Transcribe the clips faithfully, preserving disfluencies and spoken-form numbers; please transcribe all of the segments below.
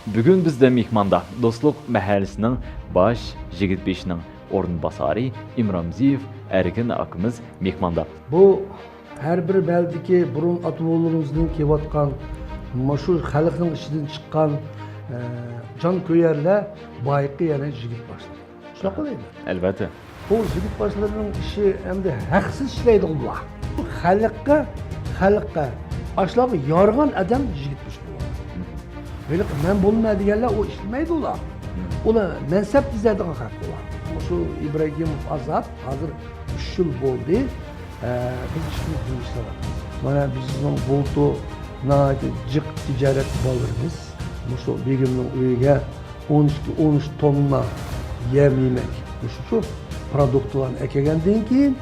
بۈگۈن بىزدە مېھماندا دوستلۇق مەھەللىسىنىڭ باش يىگىت بېشىنىڭ ئورۇنباسارى ئىمرامزىيېۋ ئەركىن ئاكىمىز مېھماندا. بۇ ھەر بىر بەلدىكى بۇرۇن ئاتا-بوۋىلىرىمىزدىن كېلىۋاتقان مۇشۇ خەلقنىڭ ئىچىدىن چىققان، ئە، جانكۆيەرلەر بايىقى يەنە يىگىت باشلىرى. شۇنداققۇ دەيمەن. ئەلۋەتتە. بۇ يىگىت باشلىرىنىڭ ئىشى ئەمدى ھەقسىز ئىشلەيدىغانلار. خەلققە، خەلققە، ئاشۇلارغا يارىغان ئادەم يىگىت بولۇش بولىدۇ. ھېلىقى مەن بولىمەن دېگەنلەر ئۇ ئىشلىمەيدۇ ئۇلار. ئۇلار مەنسەپ ئىزدەيدىغان خەق ئۇلار. مۇشۇ ئىبراگىموف ئازات ھازىر ئۈچ يىل بولدى. ئە، بىز ئىشىمىزنى بىلمىسىلا. مانا بىزنىڭ بۇلتۇر ناھايىتى جىق تىجارەت بالىلىرىمىز مۇشۇ بېگىمنىڭ ئۆيىگە ئون ئىككى، ئون ئۈچ توننا يەم يېمەك، مۇشۇ پرودۇكتلارنى ئەكەلگەندىن كېيىن،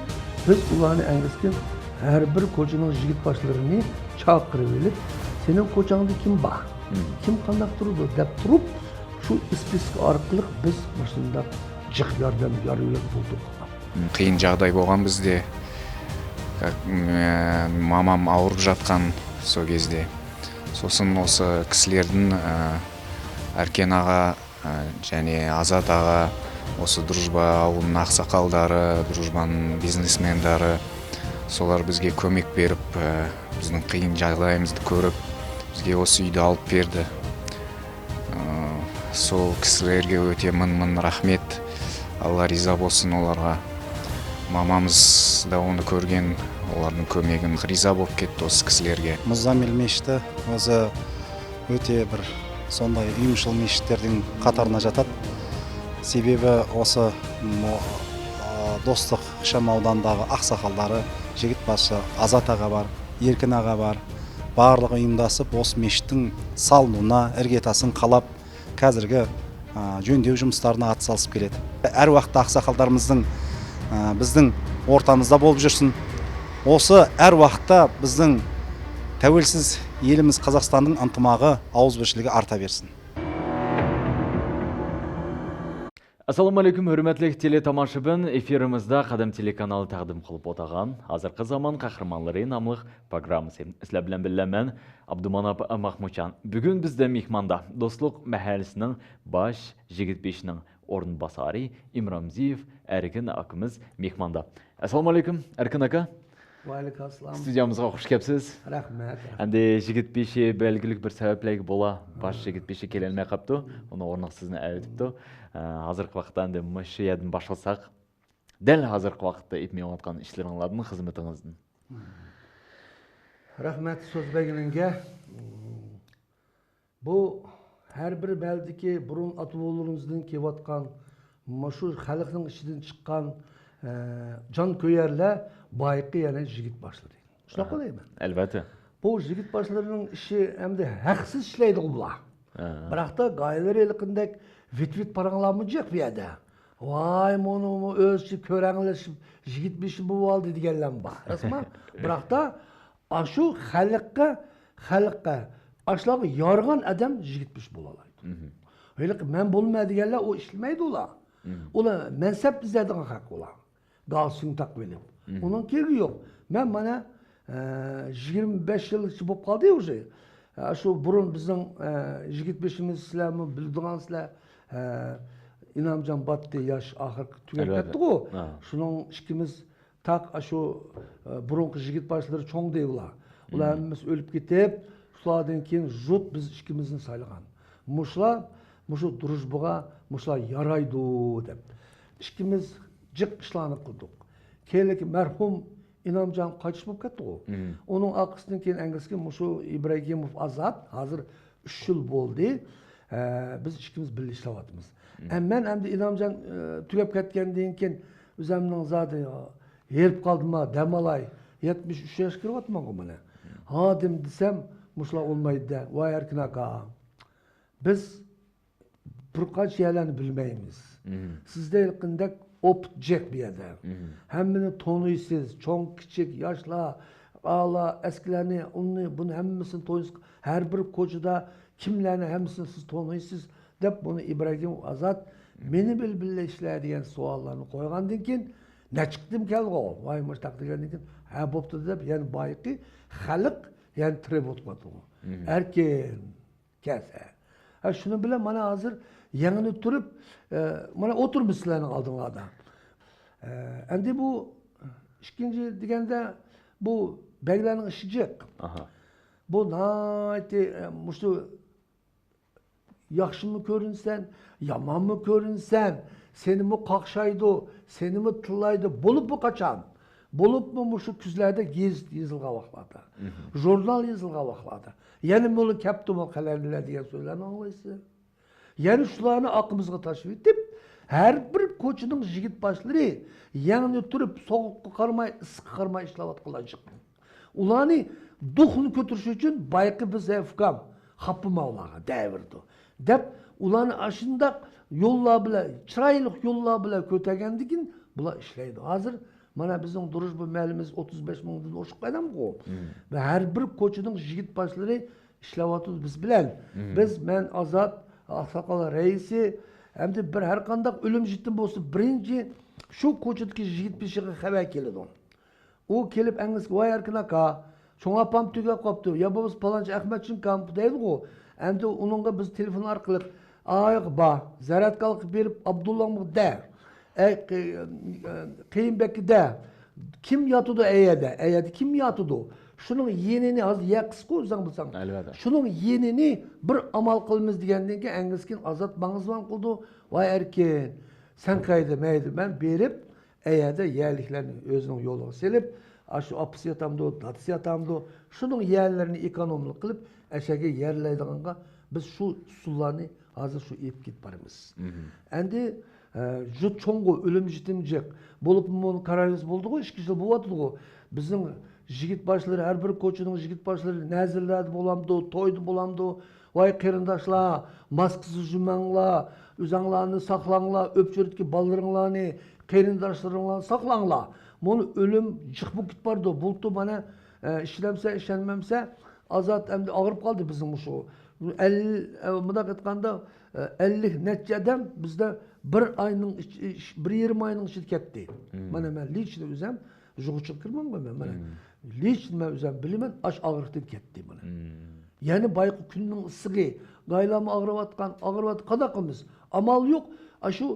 بىز ئۇلارنى ئەڭگىسكىن ھەر بىر كوچىنىڭ يىگىت باشلىرىنى چاقىرىۋېلىپ، سېنىڭ كوچاڭدا كىم بار؟ كىم قانداق تۇرىدۇ؟ دەپ تۇرۇپ، شۇ ئىسپىسكا ئارقىلىق بىز مۇشۇنداق جىق ياردەم، يار يۆلەك بولدۇق. قىيىن جاغداي بولغان بىزدە. مامام ئاغرىپ ياتقان شۇ كېزدە. سوسۇن ئوسۇ كىشىلەردىن، ئەركىن ئاغا، يەنى ئازات ئاغا، ئوسۇ دۇرۇژبا ئاۋۇلىنىڭ ئاقساقاللىرى، دۇرۇژبانىڭ بىزنېسمېنلىرى، شۇلار بىزگە كۆمەك بېرىپ، بىزنىڭ قىيىن جاغدايىمىزنى كۆرۈپ، بىزگە ئوسۇ ئۆينى ئېلىپ بەردى. شۇ كىشىلەرگە ئۆتە مىڭ، مىڭ رەھمەت. ئاللا رىزا بولسۇن ئۇلارغا. مامامىز دا ئۇنى كۆرگەن، ئۇلارنىڭ كۆمىكىگە رىزا بولۇپ كەتتى ئۇ كىشىلەرگە. مۇززامىل مەشىتى ئۆزى ئۆتە بىر سونداي ئۆمۈشۈل مەشىتلەرنىڭ قاتارىنا جاتاتتى. سەۋەبى ئوسۇ مۇ-، دوستلۇق ئىشان ئاۋدانىدىكى ئاقساقاللىرى، يىگىت باشلىرى ئازات ئاغا بار، ئەركىن ئاغا بار. بارلىقى ئۇيۇمداشلىشىپ ئوسۇ مەشىتنىڭ سالدۇنا ئىرگىتاسىنى قالاپ، ھازىرقى، ئا، جۆندەش جۇمۇشلىرىنى ئاتسالىشىپ كېلىدۇ. ھەر ۋاقىتتا ئاقساقاللىرىمىزنىڭ، ئا، بىزنىڭ ئورتىمىزدا بولۇپ يۈرسۇن. ئوسۇ ھەر ۋاقىتتا بىزنىڭ تەۋەلسىز ئېلىمىز قازاقىستاننىڭ ئىنتىماغى، ئاۋۇز بىرچىلىكى ئارتا بەرسۇن. ئەسسالامۇ ئەلەيكۇم، ھۆرمەتلىك تېلېتاماشىبىن، ئېفىرىمىزدا قەدەم تېلېكانالى تەقدىم قىلىپ ئولتۇرغان ھازىرقى زامان قەھرىمانلىرى ناملىق پروگراممىسى. سىلەر بىلەن بىللە مەن، ئابدۇماناپ ماخمۇتجان. بۈگۈن بىزدە مېھماندا دوستلۇق مەھەللىسىنىڭ باش يىگىت بېشىنىڭ ئورۇنباسارى ئىمرامزىيېۋ ئەركىن ئاكىمىز مېھماندا. ئەسسالامۇ ئەلەيكۇم، ئەركىن ئاكا. ۋەئەلەيكۇم ئەسسالام. ئىستۇدىيەمىزگە خۇش كەپسىز. رەھمەت، رەھمەت. ئەمدى يىگىت بېشى بەلگىلىك بىر سەۋەبلەرگە بولا، باش يىگىت بېشى كېلەلمەي قاپتۇ. ئۇنىڭ ئورنىغا سىزنى ئەۋېتىپتۇ. ئە، ھازىرقى ۋاقىتتا ئەمدى مۇشۇ يەردىن باشلىساق. دەل ھازىرقى ۋاقىتتا ئېلىپ مېڭىۋاتقان ئىشلىرىڭلاردىن، خىزمىتىڭىزدىن. رەھمەت سۆز بەرگىنىڭگە. بۇ ھەر بىر بەلدىكى بۇرۇن ئاتا-بوۋىلىرىمىزدىن كېلىۋاتقان، مۇشۇ خەلقنىڭ ئىچىدىن چىققان، ئە، جانكۆيەرلەر بايىقى يەنە يىگىت باشلىرى. شۇنداققۇ دەيمەن. ئەلۋەتتە. بۇ يىگىت باشلىرىنىڭ ئىشى ئەمدى ھەقسىز ئىشلەيدىغۇ بۇلار. ھە. بىراقتا گايىلىرى ھېلىقىندەك ۋىت-ۋىت پاراڭلارمۇ جىق بۇ يەردە. ۋاي، مۇنۇمۇ ئۆزىچە كۆرەڭلىشىپ، يىگىت بېشى بولۇۋالدى دېگەنلەرمۇ بار. راستما؟ بىراقتا ئاشۇ خەلققە، خەلققە، ئاشۇلارغا يارىغان ئادەم يىگىت بېشى بولالايدۇ. مهم. ھېلىقى مەن بولىمەن دېگەنلەر ئۇ ئىشلىمەيدۇ ئۇلار. مهم. ئۇلار مەنسەپ ئىزدەيدىغان خەق ئۇلار. گالستۇك تاقىۋېلىپ. مهم. ئۇنىڭ كېرىكى يوق. مەن مانا، ئە، يىگىرمە بەش يىلغىچە بولۇپ قالدى ئۇژې. ئە، شۇ بۇرۇن بىزنىڭ، ئە، يىگىت بېشىمىز سىلەرمۇ بىلىدىغان سىلەر، ئە، ئىنامجان باتتى ياش ئاخىرقى تۈگەپ ئەلۋەتتە. كەتتىغۇ. ھە. شۇنىڭ ئىككىمىز تاق ئاشۇ، ئە، بۇرۇنقى يىگىت باشلىرى چوڭ دەيۋىلا. ئۇلار مم. ھەممىسى ئۆلۈپ كېتىپ، شۇلاردىن كېيىن زۇت بىز ئىككىمىزنى سايلىغان. مۇشۇلار، مۇشۇ دۇرۇژبىغا مۇشۇلار يارايدۇ دەپ. ئىككىمىز جىق ئىشلارنى قىلدۇق. كېيىنلىكى مەرھۇم ئىنامجان قايتىش بولۇپ كەتتىغۇ. مم. ئۇنىڭ ئارقىسىدىن كېيىن ئەڭگىسكى مۇشۇ ئىبراگىموف ئازات ھازىر ئۈچ يىل بولدى. ئە، بىز ئىككىمىز بىللە ئىشلەۋاتىمىز. مم. ئە، مەن ئەمدى ئىنامجان، ئە، تۈگەپ كەتكەندىن كېيىن ئۆزەمنىڭ زادى ھېرىپ قالدىما، دەم ئالاي. يەتمىش ئۈچ ياشقا كىرىۋاتىمەنغۇ مانا. ھادىم دېسەم، مۇشۇلار بولمايدۇ-دە. ۋاي ئەركىن ئاكا، بىز بىر قانچە يەرلەرنى بىلمەيمىز. مم. سىزدە ھېلىقىندەك ئوپىت جىق بۇ يەردە. مم. ھەممىنى تونۇيسىز، چوڭ، كىچىك، ياشلار، ئالا، ئەسكىلەرنى، ئۇنى، بۇنى ھەممىسىنى تونۇيسىز. ھەر بىر كوچىدا كىملەرنى ھەممىسىنى سىز تونۇيسىز دەپ، بۇنى ئىبراگىم ئازات، مم. مېنى بىل بىللە ئىشلە دېگەن سوئاللارنى قويغاندىن كېيىن، نەچچە قېتىم كەلدىغۇ، ۋاي مۇشتاق دېگەندىن كېيىن، ھە بوپتۇ دەپ، يەنە بايىقى خەلق يەنە تىرىپ ئولتۇرۇۋاتىدۇ. مم. ئەركىن، كەلسە. شۇنىڭ بىلەن مانا ھازىر يەڭنى تۇرۇپ، ئە، مانا ئولتۇرىمىز سىلەرنىڭ ئالدىڭلاردا. ئە، ئەمدى بۇ ئىككىنچى دېگەندە، بۇ بەگلەرنىڭ ئىشى جىق. ئاھا. بۇ ناھايىتى، ئە، مۇشۇ ياخشىمۇ كۆرۈنسەن، يامانمۇ كۆرۈنسەن، سېنىمۇ قاقشايدۇ، سېنىمۇ تىللايدۇ. بولۇپمۇ قاچان؟ بولۇپمۇ مۇشۇ كۈزلەردە گېزىت يېزىلغان ۋاقىتلاردا، ژۇرنال يېزىلغان ۋاقىتلاردا. يەنە مۇنۇ كەپتۇمۇ قەلەندىلەر دېگەن سۆزلەرنى ئاڭلايسىز. يەنە شۇلارنى ئارقىمىزغا تاشلىۋېتىپ، ھەر بىر كوچىنىڭ يىگىت باشلىرى يەڭنى تۇرۇپ، سوغۇققا قارىماي، ئىسسىققا قارىماي ئىشلەۋاتقانلار جىق. ئۇلارنى دۇخنى كۆتۈرۈش ئۈچۈن بايىقى بىز، ھەي ئۇكام، خاپىما ئۇلارغا دەۋېرىدۇ، دەپ ئۇلارنى ئاشۇنداق يوللار بىلەن، چىرايلىق يوللار بىلەن كۆتەرگەندىن كېيىن بۇلار ئىشلەيدۇ. ھازىر مانا بىزنىڭ دۇرۇش بۇ مەھەللىمىز ئوتتۇز بەش مىڭدىن ئوشۇق ئادەمغۇ. ۋە ھەر بىر كوچىنىڭ يىگىت باشلىرى ئىشلەۋاتىدۇ بىز بىلەن. بىز، مەن، ئازات، ئاقساقاللار رەئىسى، ئەمدى بىر ھەر قانداق ئۆلۈم يېتىم بولسا، بىرىنچى شۇ كوچىدىكى يىگىت بېشىغا خەۋەر كېلىدۇ. ئۇ كېلىپ ئەڭگىسكە، ۋاي ئەركىن ئاكا، چوڭ ئاپام تۈگەپ قاپتۇ، يا بولمىسا پالانچى ئەخمەتجان ئاكام دەيدىغۇ. ئەمدى ئۇنىڭغا بىز تېلېفون ئارقىلىق، ئايغا بار، زەرەتكە ئېلىپ بېرىپ ئابدۇللامغا دە. ئەي، قېيىنبەگكە دە. كىم ياتىدۇ ئەيەردە؟ ئەيەردە كىم ياتىدۇ؟ شۇنىڭ يېنىنى، ھازىر يەر قىسقۇ، ئۆزۈڭ بىلسەڭ. ئەلۋەتتە. شۇنىڭ يېنىنى بىر ئامال قىلىمىز دېگەندىن كېيىن ئەڭگىسكىن ئازات ماڭا زۇۋان قىلىدۇ. ۋاي ئەركىن، سەن قەيدە؟ مەيلى، مەن بېرىپ ئەيەردە يەرلىكلەرنى ئۆزىنىڭ يولىغا سېلىپ، ئاشۇ ئاپىسى ياتامدۇ، دادىسى ياتامدۇ، شۇنىڭ يەرلىرىنى ئېكونوملۇق قىلىپ ئەشەگە يەرلەيدىغانغا بىز شۇ ئۇسۇللارنى ھازىر شۇ ئېلىپ كېتىپ بارىمىز. ئەمدى، ئە، جۇت چوڭغۇ، ئۆلۈم يېتىم جىق. بولۇپمۇ كورونا ۋىرۇس بولدىغۇ، ئىككى يىل بولۇۋاتىدىغۇ. بىزنىڭ يىگىت باشلىرى، ھەر بىر كوچىنىڭ يىگىت باشلىرى نەزىرلەردە بولامدۇ، تويدا بولامدۇ، ۋاي قېرىنداشلار، ماسكىسىز يۈرمەڭلار، ئۆزەڭلارنى ساقلاڭلار، ئۆپچۆرىدىكى بالىلىرىڭلارنى، قېرىنداشلىرىڭلارنى ساقلاڭلار. مانا ئۆلۈم جىق بولۇپ كېتىپ بارىدۇ. بۇلتۇر مانا، ئە، ئىشەنسە، ئىشەنمەمسە، ئازاد ئەمدى ئاغرىپ قالدى بىزنىڭ مۇشۇ. ئەل-، ئە، مۇنداق ئېيتقاندا، ئە، ئەللىك نەچچە ئادەم بىزدە بىر ئاينىڭ ئىچ-، ئىچ-، بىر يېرىم ئاينىڭ ئىچىدە كەتتى. مانا مەن لىچنى ئۆزەم، يۇغۇچىغا كىرمەڭمەن مەن، مانا. لىچنى مەن ئۆزەم بىلىمەن، ئاش ئاغرىقتىن كەتتى، مانا. يەنە بايىقى كۈننىڭ ئىسسىقى، گايلارمۇ ئاغرىۋاتقان، ئاغرىۋاتقان، قانداق قىلىمىز؟ ئامال يوق. ئاشۇ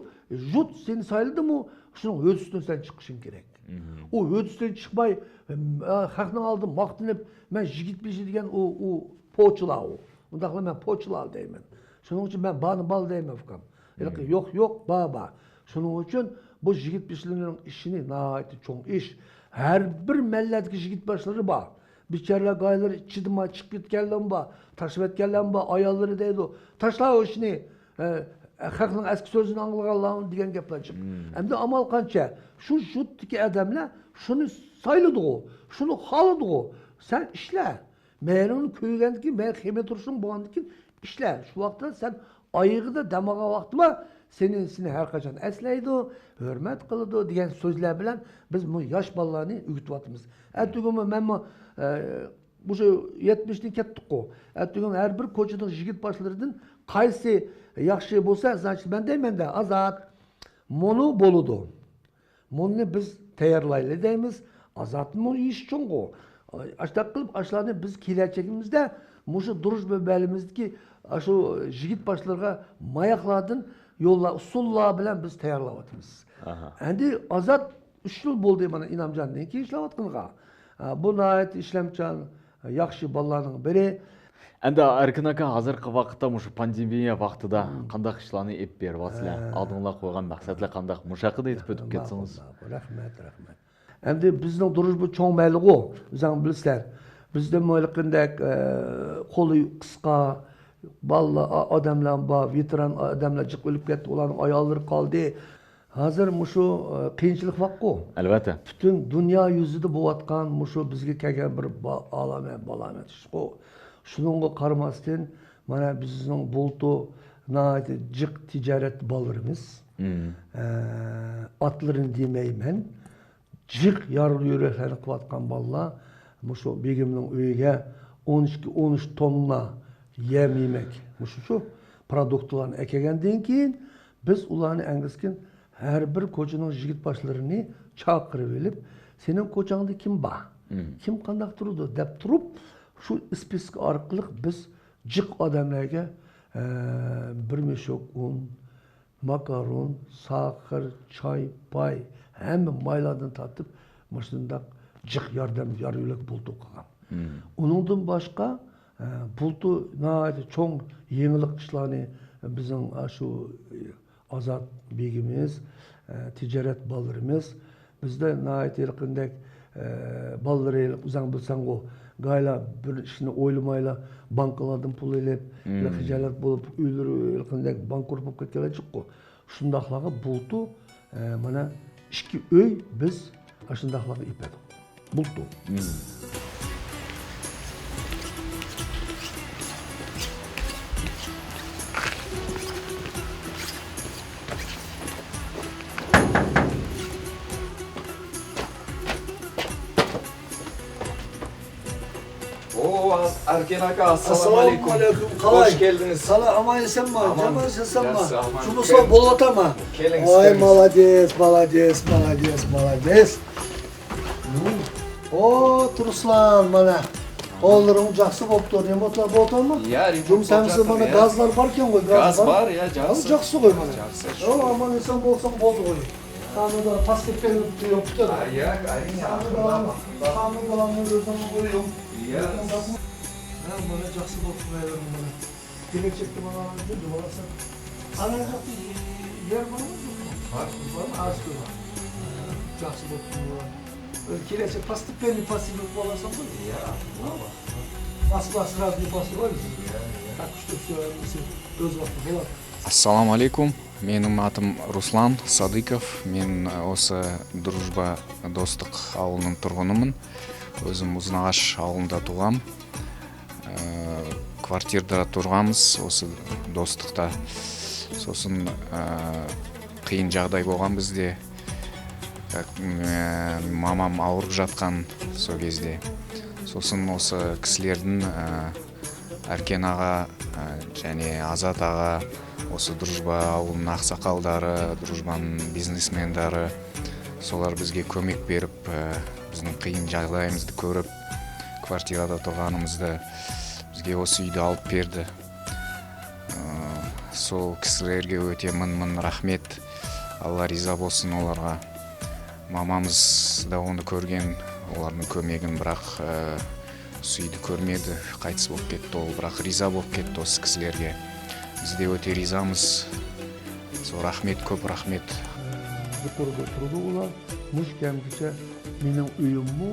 يۇرت سېنى سايلىدىمۇ، شۇنىڭ ھۆددىسىدىن سەن چىقىشىڭ كېرەك. ئۇ ھۆددىسىدىن چىقماي، ئە، خەقنىڭ ئالدىدا ماختىنىپ، مەن يىگىت بېشى دېگەن ئۇ، ئۇ پوچىلار ئۇ. ئۇنداقلا مەن پوچىلار دەيمەن. شۇنىڭ ئۈچۈن مەن بارنى بار دەيمەن، ئۇكام. ھېلىقى يوق، يوق، بار، بار. شۇنىڭ ئۈچۈن بۇ يىگىت بېشىلىرىنىڭ ئىشىنى ناھايىتى چوڭ ئىش. ھەر بىر مەللەدىكى يىگىت باشلىرى بار. بىچارىلەر گايلىرى چىدىماي چىقىپ كەتكەنلەرمۇ بار، تاشلاپ كەتكەنلەرمۇ بار، ئاياللىرى دەيدۇ، تاشلا ئۇ ئىشنى، ئە، خەقنىڭ ئەسكى سۆزىنى ئاڭلىغانلار دېگەن گەپلەر چىقتى. ئەمدى ئامال قانچە؟ شۇ يۇرتتىكى ئادەملەر شۇنى سايلىدىغۇ، شۇنى خالىدىغۇ. سەن ئىشلە. مەيلىڭنى كۆرگەندىن كېيىن، مەيلى خېمىر تۇرۇشۇڭ بولغاندىن كېيىن ئىشلە. شۇ ۋاقىتتا سەن ئايىغىدا دەم ئالغان ۋاقتىما سېنى، سېنى ھەر قاچان ئەسلەيدۇ، ھۆرمەت قىلىدۇ دېگەن سۆزلەر بىلەن بىز بۇ ياش بالىلارنى ئۆگىتىۋاتىمىز. ئەتىگۈنمۇ مەنمۇ، ئە، مۇشۇ يەتمىشتىن كەتتۇققۇ. ئەتىگۈن ھەر بىر كوچىنىڭ يىگىت باشلىرىدىن قايسى ياخشى بولسا، زاچىت مەن دەيمەن-دە، ئازاد. مۇنۇ بولىدۇ. مۇنى بىز تەييارلايلى دەيمىز. ئازادمۇ يېشى چوڭغۇ. ئاشۇنداق قىلىپ، ئاشۇلارنى بىز كېلەچىكىمىزدە مۇشۇ دۇرۇش بۆبەلىمىزدىكى ئاشۇ يىگىت باشلىرىغا ماياقلاردىن يوللار، ئۇسۇللار بىلەن بىز تەييارلاۋاتىمىز. ئەمدى ئازاد ئۈچ يىل بولدى مانا ئىنامجاندىن كېيىن ئىشلەۋاتقىنىغا. ئا، بۇ ناھايىتى ئىشلەمچان، ياخشى بالىلارنىڭ بىرى. ئەمدى ئەركىن ئاكا، ھازىرقى ۋاقىتتا مۇشۇ پاندېمىيە ۋاقتىدا قانداق ئىشلارنى ئېلىپ بېرىۋاتىسىلەر؟ ھە. ئالدىڭلار قويغان مەقسەتلەر قانداق؟ مۇشۇ ھەققىدە ئېيتىپ ئۆتۈپ كەتسىڭىز. ماقۇل، ماقۇل. رەھمەت، رەھمەت. ئەمدى بىزنىڭ دۇرۇش بۇ چوڭ مەھەللىغۇ، ئۆزۈڭ بىلىسىلەر. بىزدە مۇلىقىندەك، ئە، قولى قىسقا بالىلار، ئا-، ئادەملەر بار، ۋېتېران ئادەملەر جىق ئۆلۈپ كەتتى، ئۇلارنىڭ ئاياللىرى قالدى. ھازىر مۇشۇ، ئە، قىيىنچىلىق بارقۇ. ئەلۋەتتە. پۈتۈن دۇنيا يۈزىدە بولۇۋاتقان مۇشۇ بىزگە كەلگەن بىر با-، ئالامەت، بالامەت ئىشقۇ. شۇنىڭغا قارىماستىن، مانا بىزنىڭ بۇلتۇر ناھايىتى جىق تىجارەت بالىلىرىمىز. ئە، ئاتلىرىنى دېمەيمەن. جىق يارلى يۈرەكلەرنى قىلىۋاتقان بالىلار مۇشۇ بېگىمنىڭ ئۆيىگە ئون ئىككى، ئون ئۈچ توننا يەم يېمەك، مۇشۇ شۇ پرودۇكتلارنى ئەكەلگەندىن كېيىن، بىز ئۇلارنى ئەڭگىسكىن ھەر بىر كوچىنىڭ يىگىت باشلىرىنى چاقىرىۋېلىپ، سېنىڭ كوچاڭدا كىم بار؟ كىم قانداق تۇرىدۇ؟ دەپ تۇرۇپ، شۇ ئىسپىسكا ئارقىلىق بىز جىق ئادەملەرگە، ئە، بىر مۈشۈك ئۇن، ماكارون، ساقىر، چاي، پاي، ھەممە مايلاردىن تارتىپ مۇشۇنداق جىق ياردەم، يار يۆلەك بۇلتۇ قىلغان. ئۇنىڭدىن باشقا، ئە، بۇلتۇ ناھايىتى چوڭ يېڭىلىق ئىشلارنى بىزنىڭ ئاشۇ ئازات بېگىمىز، ئە، تىجارەت بالىلىرىمىز، بىزدە ناھايىتى ھېلىقىندەك، ئە، بالىلىرى ئۆزەڭ بىلسەڭغۇ، گايلا بىر ئىشنى ئويلىمايلا بانكىلاردىن پۇل ئېلىپ، خىجالەت بولۇپ، ئۆيلىرى ھېلىقىندەك بانكرۇت بولۇپ كەتكەنلەر جىققۇ. شۇنداقلارغا بۇلتۇ، ئە، مانا ئىككى ئۆي بىز ئاشۇنداقلارغا ئېپەردۇق. بۇلتۇ. Oo, Erken Aka, assalamu alaikum. Assalamu alaikum. Hoş geldiniz. Sala, aman esenmi? Aman. Jaman esenmi? Jumuşlar bolup oturma. Keliň, keliň. Oy, malades, malades, malades, malades. Oo, Ruslan, mana. Qo'llaring jaqsi bo'pti, remontlar bo'ptimi? Ya, remont bo'pti. Jumsamsiz, mana, gazlar barkan qo'y, gaz bar. Gaz bar, ya, jaqsi. Jaqsi qo'y, mana. Jaqsi. Yo, aman eson bo'lsang bo'ldi qo'y. Ta'mirlar, постепенно yo'q. Ay, ya, ay, ya. Ta'mirlarni, ta'mirlarni o'zim qo'yaman. Ya. Ha, mana jaqsi bo'pti, mana. Kelinchakni mana deb yuborasan. Ana yer bormi? Bor, bor. Az ko'p. Jaqsi bo'pti. Kelinchak постепенно, постепенно qilib olasan qo'y. Ya. Bas, bas, сразу не посылай. Так что всё, o'z vaqti bo'ladi. Assalomu alaykum. Mening atim Ruslan Sadıkov. Men, e, o'sha Дружба, Do'stlik avlining turg'uniman. O'zim Uznag'ash avlida tug'am. Ee, Kvartirada turganmiz, o'sha Do'stlikda. So'sin, ee, qiyin jag'day bo'lgan bizda. Ee, mamam og'rib jatgan so gezde. So'sin o'sha kishilardan, ee, Erken og'a, ee, ya'ni Azat og'a, o'sha Дружба avlining oqsoqollari, Дружбаning biznesmenlari, solar bizga ko'mak berib, ee, bizning qiyin jag'dayimizni ko'rib, kvartirada turganimizda bizga o'sha uyni olib berdi. Ee, so kishilarga o'ta ming-ming rahmat. Alla rizo bo'lsin ularga. Mamamiz da uni ko'rgan, ularning ko'magini, biroq, ee, suydi ko'rmadi, qaytis bo'lib ketdi u, biroq rizo bo'lib ketdi o'sha kishilarga. Biz de o'ta rizomiz. So, rahmat, ko'p rahmat. Ee, bu turda turdi ular. Mush kamgacha mening uyimmi,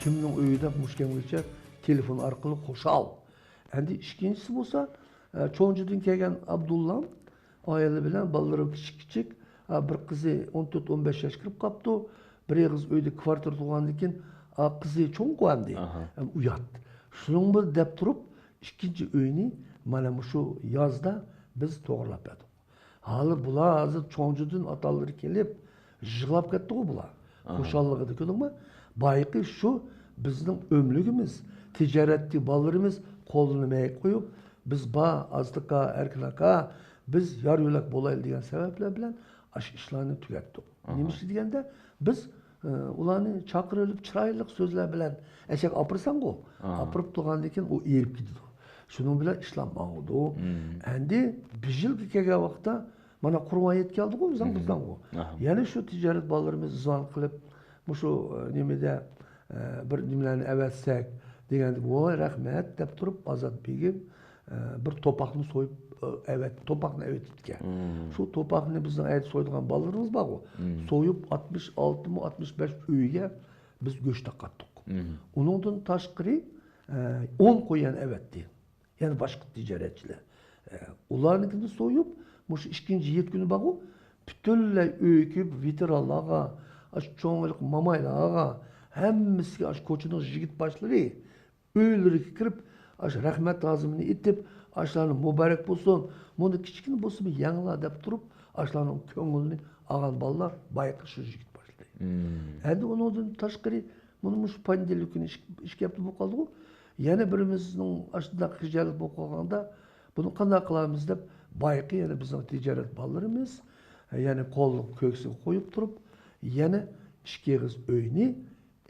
kimning uyi deb mush kamgacha telefon orqali xoshal. Endi ikkinchisi bo'lsa, ee, Cho'njidan kelgan Abdullam, ئائىلە بىلەن بالىلىرى كىچىك كىچىك، ئا، بىر قىزى ئون تۆت، ئون بەش ياش كىرىپ قاپتۇ. بىر ئېغىز ئۆيدە كۋارتىرا تۇرغاندىن كېيىن، ئا، قىزى چوڭقۇ ئەمدى. ئاھا. ئۇيات. شۇنىڭ بىلەن دەپ تۇرۇپ، ئىككىنچى ئۆينى مانا مۇشۇ يازدا بىز توغرىلاپ بەردۇق. ھالى بۇلار ھازىر چوڭجىدىن ئاتالىرى كېلىپ، يىغلاپ كەتتىغۇ بۇلار. ئاھا. خۇشاللىقىدا، كۆردۈڭمۇ؟ بايىقى شۇ بىزنىڭ ئۆملۈكىمىز، تىجارەتتىكى بالىلىرىمىز قولىنى مەيگە قويۇپ، بىز بار، ئازتىكا، ئەركىن ئاكا، بىز يار يۆلەك بولايلى دېگەن سەۋەبلەر بىلەن ئاشۇ ئىشلارنى تۈگەتتۇق. ئاھا. نېمە ئىش دېگەندە، بىز، ئى، ئۇلارنى چاقىرىۋېلىپ، چىرايلىق سۆزلەر بىلەن ئەشەگە ئاپىرىساڭغۇ، ئاھا، ئاپىرىپ تۇرغاندىن كېيىن ئۇ ئېرىپ كېتىدۇ. شۇنىڭ بىلەن ئىشلار ماڭىدۇ. مم. ئەمدى بىر يىلغا كەلگەن ۋاقىتتا مانا قۇربان ھېيت كەلدىغۇ، ئۆزۈڭ، مم، بىزنىڭغۇ. ئاھا. يەنە شۇ تىجارەت بالىلىرىمىز زىيان قىلىپ، مۇشۇ، ئى، نېمىدە، ئى، بىر نېمىلەرنى ئەۋەتسەك دېگەندە، ۋاي، رەھمەت دەپ تۇرۇپ، ئازات بېگىم، ئى، بىر توپاقنى سويۇپ، ئى، ئەۋەت-، توپاقنى ئەۋېتىپتىكەن. مم. شۇ توپاقنى بىزنىڭ ئەيدە سويىدىغان بالىلىرىمىز بارغۇ، مم، سويۇپ، ئاتمىش ئالتىمۇ، ئاتمىش بەش ئۆيگە بىز گۆش تارقاتتۇق. مم. ئۇنىڭدىن تاشقىرى، ئى، ئون قويان ئەۋەتتى. يەنە باشقا تىجارەتچىلەر. ئە، ئۇلارنىڭكىنى سويۇپ، مۇشۇ ئىككىنچى ھېيت كۈنى بارغۇ، پۈتۈنلەي ئۆيگە كېلىپ، ۋېتېرانلارغا، ئاشۇ چوڭ مامايلارغا، ھەممىسىگە، ئاشۇ كوچىنىڭ يىگىت باشلىرى ئۆيلىرىگە كىرىپ، ئاشۇ رەھمەت تازىمىنى ئېيتىپ، ئاشۇلارنى مۇبارەك بولسۇن، مۇنى كىچىككىنە بولسىمۇ يەڭلار دەپ تۇرۇپ، ئاشۇلارنىڭ كۆڭلىنى ئالغان بالىلار بايىقى شۇ يىگىت باشلىرى. مم. ئەمدى ئۇنىڭدىن تاشقىرى، مۇنۇ مۇشۇ پونېدېلنىك كۈنى ئىش-، ئىككى ھەپتە بولۇپ قالدىغۇ. يەنە بىرىمىزنىڭ ئاشۇنداق خىجالەت بولۇپ قالغاندا، بۇنى قانداق قىلارمىز دەپ، بايىقى يەنە بىزنىڭ تىجارەت بالىلىرىمىز، يەنە قولىنى كۆكسىگە قويۇپ تۇرۇپ، يەنە ئىككى ئېغىز ئۆينى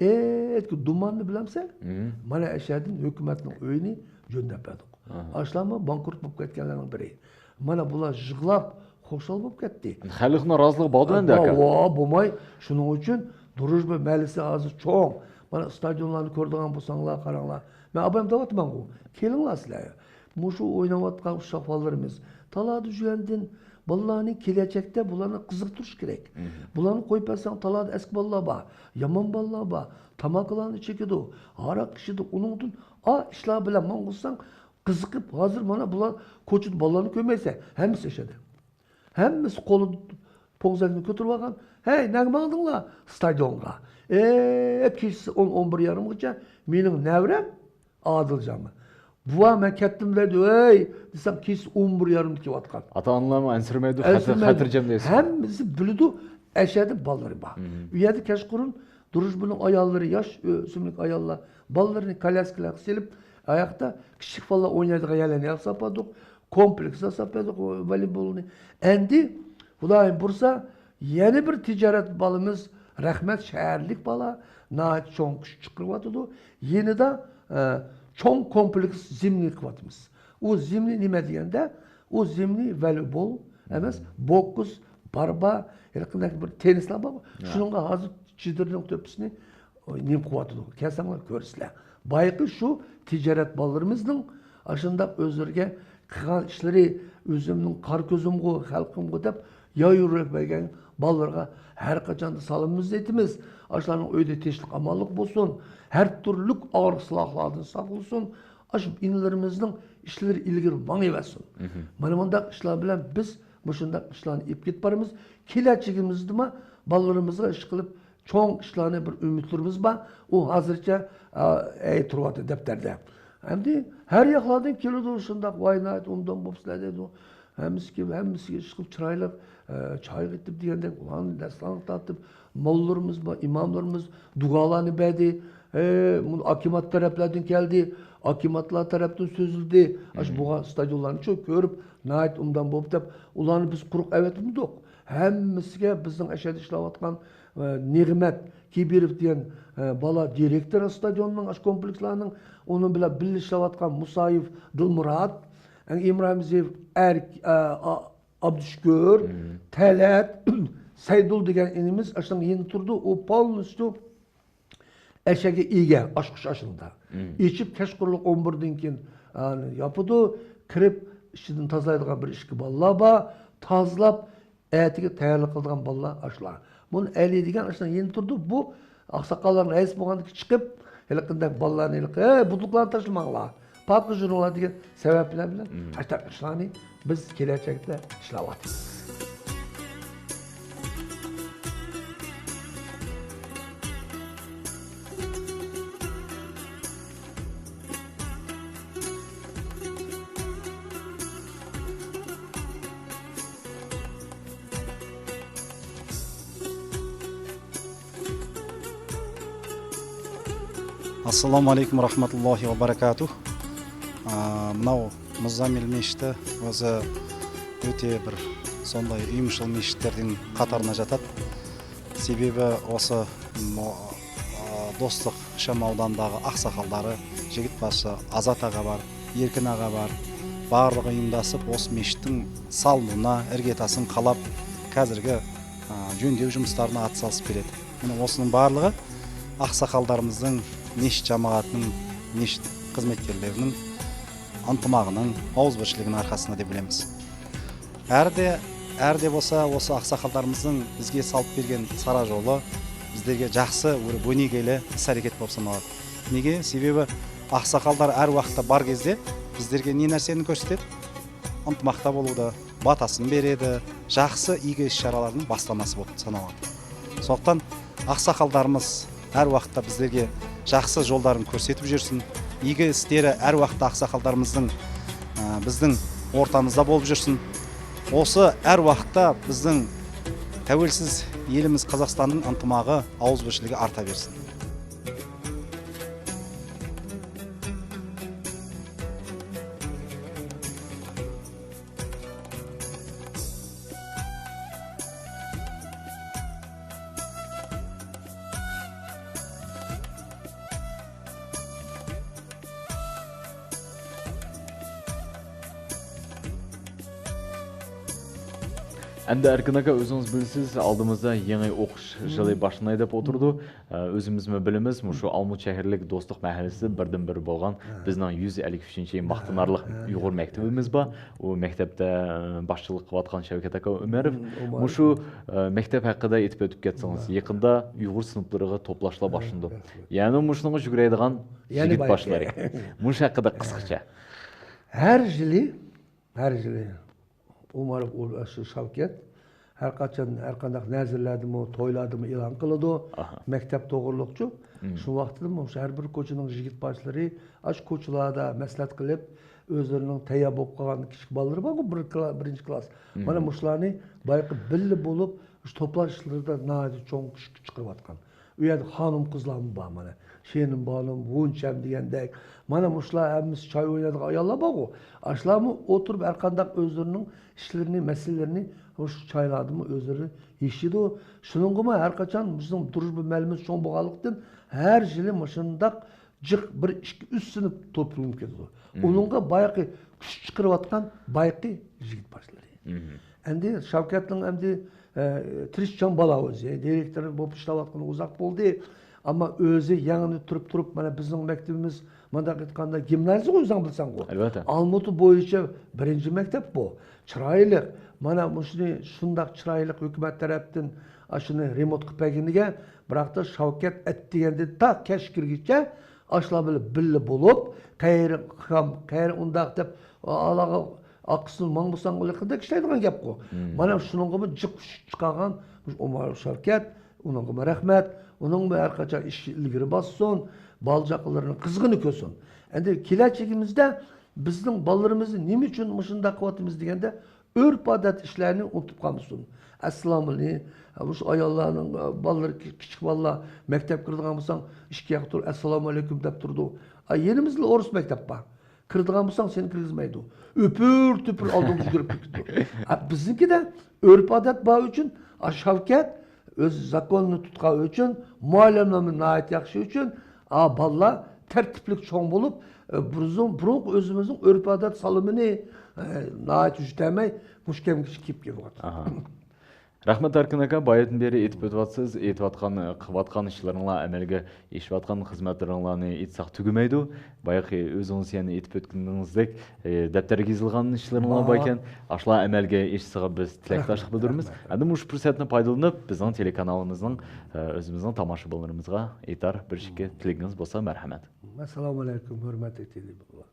ئەتىكى دۇماننى بىلەمسەن؟ مم. مانا ئەشەدىن ھۆكۈمەتنىڭ ئۆيىنى جۆندەپ بەردۇق. ئاشۇلارمۇ بانكروت بولۇپ كەتكەنلەرنىڭ بىرى. مانا بۇلار يىغلاپ، خۇشال بولۇپ كەتتى. خەلقنىڭ رازىلىقى باردا ئەمدى، ئاكا. ۋا، بولماي. شۇنىڭ ئۈچۈن دروژبا مەھەللىسى ھازىر چوڭ. مانا، ئىستادىيونلارنى كۆرىدىغان بولساڭلار، قاراڭلار. مەن ئاپايام دەۋاتىمەنغۇ. كېلىڭلار سىلەر. مۇشۇ ئويناۋاتقان ئۇششاق بالىلىرىمىز. تالادا يۈرگەندىن بالىلارنى كېلەچەكتە بۇلارنى قىزىقتۇرۇش كېرەك. مم. بۇلارنى قويۇپ بەرسەڭ، تالادا ئەسكى بالىلار بار، يامان بالىلار بار. تاماكىلارنى چېكىدۇ، ھاراق ئىچىدۇ. ئۇنىڭدىن ئا ئىشلار بىلەن ماڭغۇزساڭ، قىزىقىپ، ھازىر مانا بۇلار كوچىدا بالىلارنى كۆرمەيسەن. ھەممىسى ئەشەدە. ھەممىسى قولىدا پوڭزەكنى كۆتۈرۈپ ئالغان. ھەي، نەگە ماڭدىڭلار؟ ستادىيونغا. ئەپ كېچىسى ئون، ئون بىر يېرىمغىچە مېنىڭ نەۋرەم ئادىلجانمۇ؟ بوۋا، مەن كەتتىم دەيدۇ. ھەي دېسەم، كېچىسى ئون بىر يېرىمدا كېلىۋاتقان. ئاتا-ئانىلارمۇ ئەنسىرىمەيدۇ، خاتىرجەم دەيسىز. ھەممىسى بىلىدۇ، ئەشەدە بالىلىرى بار. مم. ئۇ يەردە كەچقۇرۇن دروژبىنىڭ ئاياللىرى، ياش ئۆسۈملۈك ئاياللار، بالىلىرىنى كالياسكىلارغا سېلىپ، ئاياقتا كىچىك بالىلار ئوينايدىغان يەرلەرنى ياساپ بەردۇق. كومپلېكس ياساپ بەردۇق ۋولېيبولنى. ئەمدى خۇدايىم بۇيرۇسا، يەنە بىر تىجارەت بالىمىز، رەھمەت، شەھەرلىك بالا، ناھايىتى چوڭ كۈچ چىقىرىۋاتىدۇ. يېنىدا، ئە، چوڭ كومپلېكس زىمنى قىلىۋاتىمىز. ئۇ زىمنى نېمە دېگەندە، ئۇ زىمنى ۋولېيبول ئەمەس، بوكس، باربا، ھېلىقىنداق بىر تېننىسلار بار. شۇنىڭغا ھازىر چېدىرنىڭ تۆپىسىنى نېمە قىلىۋاتىدۇ؟ كەلسەڭلار كۆرىسىلەر. بايىقى شۇ تىجارەت بالىلىرىمىزنىڭ ئاشۇنداق ئۆزلىرىگە قىلغان ئىشلىرى، ئۆزۈمنىڭ قارا كۆزۈمغۇ، خەلقىمغۇ دەپ يايۇرۇپ بەرگەن بالىلارغا ھەر قاچاندا سالامىمىزنى ئېيتىمىز. ئاشۇلارنىڭ ئۆيىدە تىنچلىق، ئامانلىق بولسۇن. ھەر تۈرلۈك ئاغرىق-سالاقلاردىن ساقلىسۇن. ئاشۇ ئىنىلىرىمىزنىڭ ئىشلىرى ئىلگىرى ماڭىۋەرسۇن. مانا مۇنداق ئىشلار بىلەن بىز مۇشۇنداق ئىشلارنى ئېلىپ كېتىپ بارىمىز. كېلەچىكىمىزدىمۇ بالىلىرىمىزغا ئىشقىلىپ چوڭ ئىشلارنى بىر ئۈمىدلىرىمىز بار. ئۇ ھازىرچە، ئە، ئەي تۇرۇۋاتىدۇ دەپتەردە. ئەمدى ھەر ياقلاردىن كېلىدۇ شۇنداق، ۋاي ناھايىتى ئوبدان بوپسىلەر دەيدۇ. ھەممىسىگە، ھەممىسىگە ئىشقىلىپ چىرايلىق، ئە، چاي قېتىپ دېگەندەك، ئۇلارنى دەستىخانغا تارتىپ، موللىلىرىمىز بار، ئىماملىرىمىز دۇئالارنى بەردى. ئە، مۇنۇ ئاكىمات تەرەپلەردىن كەلدى، ئاكىماتلار تەرەپتىن سۆزلىدى. ئاشۇ بولغان ئىستادىيونلارنى شۇ كۆرۈپ، ناھايىتى ئوبدان بوپتۇ دەپ، ئۇلارنى بىز قۇرۇق ئەۋەتمىدۇق. ھەممىسىگە بىزنىڭ ئەشەدە ئىشلەۋاتقان، ئە، نېغمەت كېبىروف دېگەن، ئە، بالا دىرېكتور ئىستادىيوننىڭ، ئاشۇ كومپلېكسلارنىڭ، ئۇنىڭ بىلەن بىللە ئىشلەۋاتقان مۇسايېف دىلمۇرات، ئەڭ ئىمرانىزېف ئەرك-، ئە، ئا-، ئابدۇشۈكۈر، تەلەت، سەيدۇل دېگەن ئىنىمىز ئاشۇنىڭ يېنىدا تۇرىدۇ. ئۇ پولنىستيۇ ئەشەگە ئىگە، ئاچقۇچ ئاشۇندا. ئېچىپ كەچقۇرۇنلۇق ئون بىردىن كېيىن، ئانى ياپىدۇ. كىرىپ، ئىچىدىن تازىلايدىغان بىر ئىككى بالىلار بار. تازىلاپ، ئەتىگە تەييارلىق قىلىدىغان بالىلار ئاشۇلار. بۇنى ئەلى دېگەن ئاشۇنىڭ يېنىدا تۇرىدۇ. بۇ ئاقساقاللارنىڭ رەئىسى بولغاندىكىن چىقىپ، ھېلىقىندەك بالىلارنى ھېلىقى، ھەي، بۇدۇقلارنى تاشلىماڭلار، پاركقا يۈرۈڭلار دېگەن سەۋەب بىلەن، بىلەن ئاشۇنداق ئىشلارنى بىز كېلەچەكتە ئىشلەۋاتىمىز. ئەسسالامۇ ئەلەيكۇم ۋە رەھمەتۇللاھى ۋە بەرەكاتۇھ. ئا، مۇناۋ مۇززامىل مەسچىتى ئۆزى ئۆتە بىر سونداي ئۆمۈچۈل مەسچىتلەردىن قاتارىنا جاتاد. سېبەبى ئوسا مۇ-، ئا، دوستلۇق شام ئاۋدانىداغى ئاقساقاللارى، يىگىت باشلىق ئازات ئاغا بار، ئېركىن ئاغا بار. بارلىقى ئۇيۇمداشلىق ئوسا مەسچىتنىڭ سالمىسىنى، ئىرگىتاسىنى قالاپ، ھازىرقى، ئا، جۆندەۋ جۇمۇسلىرىنى ئاتسالىسى بېرىدۇ. مانا ئوسىنىڭ بارلىقى ئاقساقاللىرىمىزنىڭ، مەسچىت جامائەتنىڭ، مەسچىت خىزمەتكارلىرىنىڭ ئىنتىماغىنىڭ، ئاۋۇزبىرچىلىكىنىڭ ئارقىسىدا دەپ بىلىمىز. ئەردە، ئەردە بولسا، ئوسا ئاقساقاللىرىمىزنىڭ بىزگە سالىپ بەرگەن سارا يولى بىزلەرگە جاخسى بىر بۆنىگەيلى ھەرىكەت بولۇپ سانىلىدۇ. نېگە؟ سېبەبى ئاقساقاللار ھەر ۋاقىتتا بار گېزىدە بىزلەرگە نە نەرسىنى كۆرسىتىدۇ؟ ئىنتىماقتا بولىدۇ، باتاسىنى بېرىدۇ، جاخسى ئىگى ئىش-چارىلارنىڭ باشلامچىسى بولۇپ سانىلىدۇ. شۇنداقتىن ئاقساقاللىرىمىز ھەر ۋاقىتتا بىزلەرگە جاخسى يوللارنى كۆرسىتىپ يۈرسۇن. ئىگى ئىستىرى ھەر ۋاقىتتا ئاقساقاللىرىمىزنىڭ، ئە، بىزنىڭ ئورتىمىزدا بولۇپ يۈرسۇن. ئوسا ھەر ۋاقىتتا بىزنىڭ تەۋەلسىز ئېلىمىز قازاقىستاننىڭ ئىنتىماغى، ئاۋۇزبىرچىلىكى ئارتىۋەرسۇن. ئەمدى ئەركىن ئاكا، ئۆزىڭىز بىلىسىز، ئالدىمىزدا يېڭى ئوقۇش يىلى باشلىناي دەپ ئولتۇرىدۇ. ئە، ئۆزىمىزمۇ بىلىمىز، مۇشۇ ئالمۇت شەھەرلىك دوستلۇق مەھەللىسىدە بىردىنبىر بولغان بىزنىڭ يۈز ئەللىك ئۈچىنچى ماختىنارلىق ئۇيغۇر مەكتىپىمىز بار. ئۇ مەكتەپتە، ئە، باشچىلىق قىلىۋاتقان شەۋكەت ئاكا ئۆمەروف. مۇشۇ، ئە، مەكتەپ ھەققىدە ئېيتىپ ئۆتۈپ كەتسىڭىز، يېقىندا ئۇيغۇر سىنىپلىرىغا توپلاشلار باشلىنىدۇ. يەنى مۇشۇنىڭغا يۈگرەيدىغان يىگىت باشلىرى. مۇشۇ ھەققىدە قىسقىچە. ھەر يىلى، ھەر يىلى ئومارov ئۇ-، شۇ شاۋكەت ھەر قاچان، ھەر قانداق نەزىرلەردىمۇ، تويلاردىمۇ ئېلان قىلىدۇ. مەكتەپ توغرۇلۇقچۇ. شۇ ۋاقىتتىمۇ شۇ ھەر بىر كوچىنىڭ يىگىت باشلىرى ئاشۇ كوچىلاردا مەسلىھەت قىلىپ، ئۆزلىرىنىڭ تەييار بولۇپ قالغان كىچىك بالىلىرى بارغۇ، بىر كلا-، بىرىنچى كلاس. مانا مۇشۇلارنى بايىقى بىللە بولۇپ، شۇ توپلاش ئىشلىرىدا ناھايىتى چوڭ كۈچ چىقىرىۋاتقان. ئۇ يەردە خانىم قىزلارمۇ بار مانا. شېنىم بانۇم، ۋۇنچەم دېگەندەك. مانا مۇشۇلار ھەممىسى چاي ئوينايدىغان ئاياللار بارغۇ. ئاشۇلارمۇ ئولتۇرۇپ ھەر قانداق ئۆزلىرىنىڭ ئىشلىرىنى، مەسىلىلىرىنى مۇشۇ چايلاردىمۇ ئۆزلىرى يېشىدۇ. شۇنىڭغىمۇ ھەر قاچان بىزنىڭ دۇرۇژبا مەلىمىمىز چوڭ بولغانلىقتىن، ھەر يىلى مۇشۇنداق جىق بىر ئىككى، ئۈچ سىنىپ توپلىنىپ كېتىدۇ. ئۇنىڭغا بايىقى كۈچ چىقىرىۋاتقان بايىقى يىگىت باشلىرى. ئەمدى شاۋكەتنىڭ ئەمدى، ئە، تىرىشچان بالا ئۆزى، دىرېكتور بولۇپ ئىشلەۋاتقىنى ئۇزاق بولدى. ئەمما ئۆزى يېڭى تۇرۇپ تۇرۇپ، مانا بىزنىڭ مەكتىپىمىز، مۇنداق ئېيتقاندا، گىمنازىيىغۇ ئۆزۈڭ بىلسەڭغۇ. ئەلۋەتتە. ئالمۇتا بويىچە بىرىنچى مەكتەپ بۇ. چىرايلىق. مانا مۇشۇنى شۇنداق چىرايلىق ھۆكۈمەت تەرەپتىن ئاشۇنى رېمونت قىلىپ بەرگىنىگە، بىراقتا شاۋكەت ئەتىگەندىن تا كەچ كىرگىچە ئاشۇلار بىلەن بىللە بولۇپ، قەيرى خام، قەيرى ئۇنداق دەپ، ئالاغا ئاقسىن ماڭمىساڭ، ئۇلىقىدەك ئىشلەيدىغان گەپقۇ. مانا شۇنىڭغىمۇ جىق چىقارغان مۇشۇ ئومارۇف شاۋكەت، ئۇنىڭغىمۇ رەھمەت، ئۇنىڭمۇ ھەر قاچان ئىشى ئىلگىرى باسسۇن، بالا-چاقىلىرىنى قىزغىنى كۆرسۇن. ئەمدى كېلەچىكىمىزدە بىزنىڭ بالىلىرىمىزنى نېمە ئۈچۈن مۇشۇنداق قىلىۋاتىمىز دېگەندە، ئۆرپ-ئادەت ئىشلارنى ئۇنتۇپ قالمىسۇن. ئەسسالامۇنى، مۇشۇ ئاياللارنىڭ، بالىلىرى، كىچىك بالىلار مەكتەپكە كىرىدىغان بولساڭ، ئىشىككە يېقىن تۇرۇپ، ئەسسالامۇئەلەيكۇم دەپ تۇرىدۇ. ئا، يېنىمىزدا ئورۇس مەكتەپ بار. كىرىدىغان بولساڭ، سېنى كىرگۈزمەيدۇ. ئۆپۈر-تۆپۈر ئالدىڭدا يۈگۈرۈپ كېتىدۇ. ئا، بىزنىڭكىدە ئۆرپ-ئادەت بار ئۈچۈن، ئا، شاۋكەت ئۆز زاكونىنى تۇتقان ئۈچۈن، مۇئەللىملىرىمۇ ناھايىتى ياخشى ئۈچۈن، ئا، بالىلار تەرتىپلىك چوڭ بولۇپ، ئە، بۇرۇن-، بۇرۇنقى ئۆزىمىزنىڭ ئۆرپ-ئادەت سالىمىنى، ئە، ناھايىتى يۈدەلمەي، مۇشۇ كەمگىچە كېلىپ كېلىۋاتىدۇ. ئاھا. رەھمەت، ئەركىن ئاكا، بايىدىن بېرى ئېيتىپ ئۆتۈۋاتىسىز، ئېيتىۋاتقان، قىلىۋاتقان ئىشلىرىڭلار، ئەمەلگە ئېشىۋاتقان خىزمەتلىرىڭلارنى ئېيتساق تۈگىمەيدۇ. بايىقى ئۆزىڭىز يەنە ئېيتىپ ئۆتكىنىڭىزدەك، ئە، دەپتەرگە يېزىلغان ئىشلىرىڭلار بار ئىكەن، ئاشۇلار ئەمەلگە ئېشىشىغا بىز تىلەكداشلىق بىلدۈرىمىز. ئەمدى مۇشۇ پۇرسەتنى پايدىلىنىپ، بىزنىڭ تېلېكانالىمىزنىڭ، ئە، ئۆزىمىزنىڭ تاماشىبىنلىرىمىزغا ئېيتار بىر ئىككى تىلىكىڭىز بولسا، مەرھەمەت. ئەسسالامۇئەلەيكۇم، ھۆرمەتلىك تېلېۋىزور.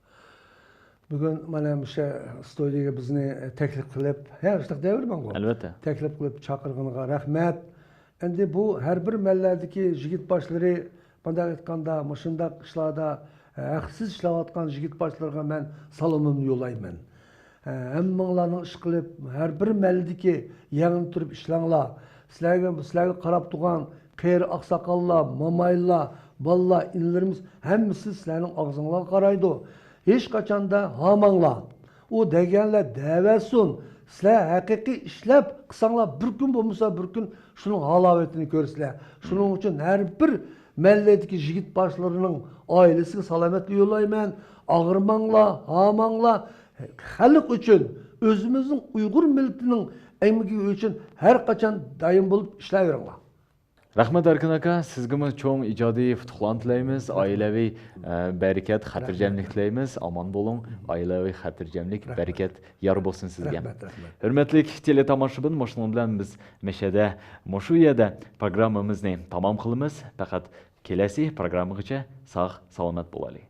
بۈگۈن مانا مۇشۇ ستۇدىيەگە بىزنى تەكلىپ قىلىپ، ھە، شۇنداق دەۋېرىمەنغۇ. ئەلۋەتتە. تەكلىپ قىلىپ چاقىرغىنىغا رەھمەت. ئەمدى بۇ ھەر بىر مەھەللىدىكى يىگىت باشلىرى، مۇنداق ئېيتقاندا، مۇشۇنداق ئىشلاردا، ھە، ھەقسىز ئىشلەۋاتقان يىگىت باشلىرىغا مەن سالىمىمنى يوللايمەن. ھە، ھەممىڭلارنىڭ ئىشقىلىپ، ھەر بىر مەھەللىدىكى يەڭنى تۇرۇپ ئىشلەڭلار. سىلەرگە، سىلەرگە قاراپ تۇرغان قېرى ئاقساقاللار، مامايلار، بالىلار، ئىنىلىرىمىز ھەممىسى سىلەرنىڭ ئاغزىڭلارغا قارايدۇ. ھېچقاچاندا ھاماڭلار. ئۇ دېگەنلەر دەۋەرسۇن. سىلەر ھەقىقىي ئىشلەپ قىلساڭلار، بىر كۈن بولمىسا بىر كۈن شۇنىڭ ھالاۋىتىنى كۆرىسىلەر. شۇنىڭ ئۈچۈن ھەر بىر مەھەللىدىكى يىگىت باشلىرىنىڭ ئائىلىسىگە سالامەتلىك يوللايمەن. ئاغرىماڭلار، ھاماڭلار. خەلق ئۈچۈن، ئۆزىمىزنىڭ ئۇيغۇر مىللىتىنىڭ ئەمگىكى ئۈچۈن ھەر قاچان دائىم بولۇپ ئىشلەۋېرىڭلار. رەھمەت، ئەركىن ئاكا، سىزگىمۇ چوڭ ئىجادىي ئۇتۇقلارنى تىلەيمىز، ئائىلىۋى، ئە، بەرىكەت، خاتىرجەملىك تىلەيمىز، ئامان بولۇڭ، ئائىلىۋى خاتىرجەملىك، بەرىكەت يار بولسۇن سىزگە. رەھمەت، رەھمەت. ھۆرمەتلىك تېلېتاماشىبىن، مۇشۇنىڭ بىلەن بىز مەشەدە، مۇشۇ يەردە پروگراممىمىزنى تامام قىلىمىز. پەقەت كېلەسى پروگراممىغىچە ساق، سالامەت بولايلى.